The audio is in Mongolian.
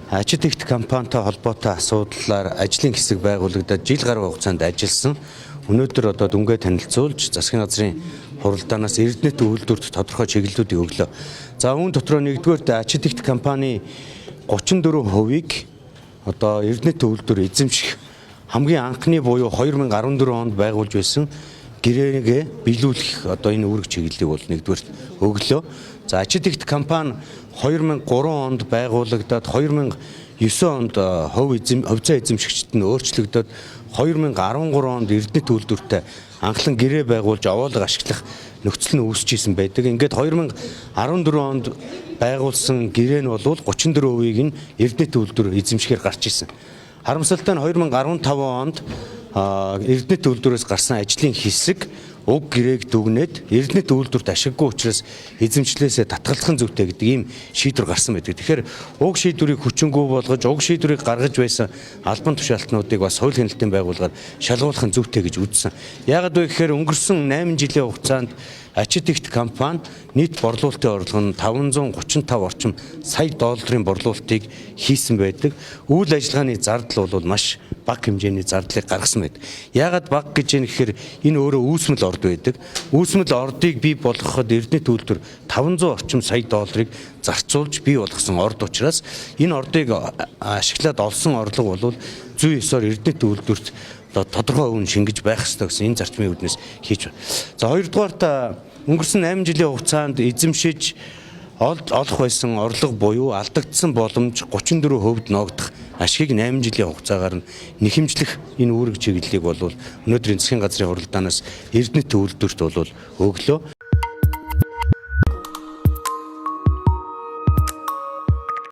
Ачид Игт компанитай холбоотой асуудлаар ажлын хэсэг байгуулагдаад жил гаруй хугацаанд ажилласан. Өнөөдөр одоо дүнгээ танилцуулж засгийн газрын хуралдаанаас Эрдэнэт үйлдвэрт тодорхой чиглэлүүдийг өглөө. За, үүн дотроо нэгдүгээрт Ачид Игт компани 34%-ийг одоо Эрдэнэт үйлдвэр эзэмших хамгийн анхны буюу 2014 онд байгуулж байсан гэрээгээ биелүүлэх одоо энэ үүрэг чиглэлийг бол нэгдүгээрт өглөө. За, Ачид Игт компани 2003 онд байгуулагдаад 2009 онд хувь эзэм хувьцаа эзэмшигчид нь өөрчлөгдөд 2013 онд Эрдэнэт үйлдвэртэй анхлан гэрээ байгуулж овоолго ашиглах нөхцөл нь үүсэж исэн байдаг. Ингээд 2014 онд байгуулсан гэрээ нь бол 34%-ийг нь Эрдэнэт үйлдвэр эзэмшихээр гарч исэн. Харамсалтай нь 2015 онд Эрдэнэт үйлдвэрээс гарсан ажлын хэсэг уг гэрээг дүгнээд Эрдэнэт үйлдвэрт ашиггүй учраас эзэмшлээсээ татгалзах нь зүйтэй гэдэг ийм шийдвэр гарсан байдаг. Тэгэхээр уг шийдвэрийг хүчингү болгож, уг шийдвэрийг гаргаж байсан албан тушаалтнуудыг бас хууль хяналтын байгууллагаар шалгуулах нь зүйтэй гэж үзсэн. Яагаад вэ гэхээр өнгөрсөн 8 жилийн хугацаанд Ачид Игт компани нийт борлуулалтын орлого нь 535 орчим сая долларын борлуулалтыг хийсэн байдаг. Үйл ажиллагааны зардал бол маш бага хэмжээний зардлыг гаргасан байдаг. Яагаад бага гэж юм гэхээр энэ өөрөө үүсмэл орд байдаг. Үүсмэл ордыг бий болгоход Эрдэнэт үйлдвэр 500 орчим сая долларыг зарцуулж бий болгосон орд учраас энэ ордыг ашиглаад олсон орлого бол зүй ёсоор Эрдэнэт үйлдвэрт одоо тодорхой үн шингэж байх ёстой гэсэн энэ зарчмын үүднээс хийж байна. За, хоёрдугаарт өнгөрсөн 8 жилийн хугацаанд эзэмшиж олох байсан орлого буюу алдагдсан боломж 34%-д ноогдох ашигыг 8 жилийн хугацаагаар нь нэхэмжлэх энэ үүрэг чиглэлийг бол өнөөдрийн засгийн газрын хуралдаанаас Эрдэнэт үйлдвэрт бол өглөө.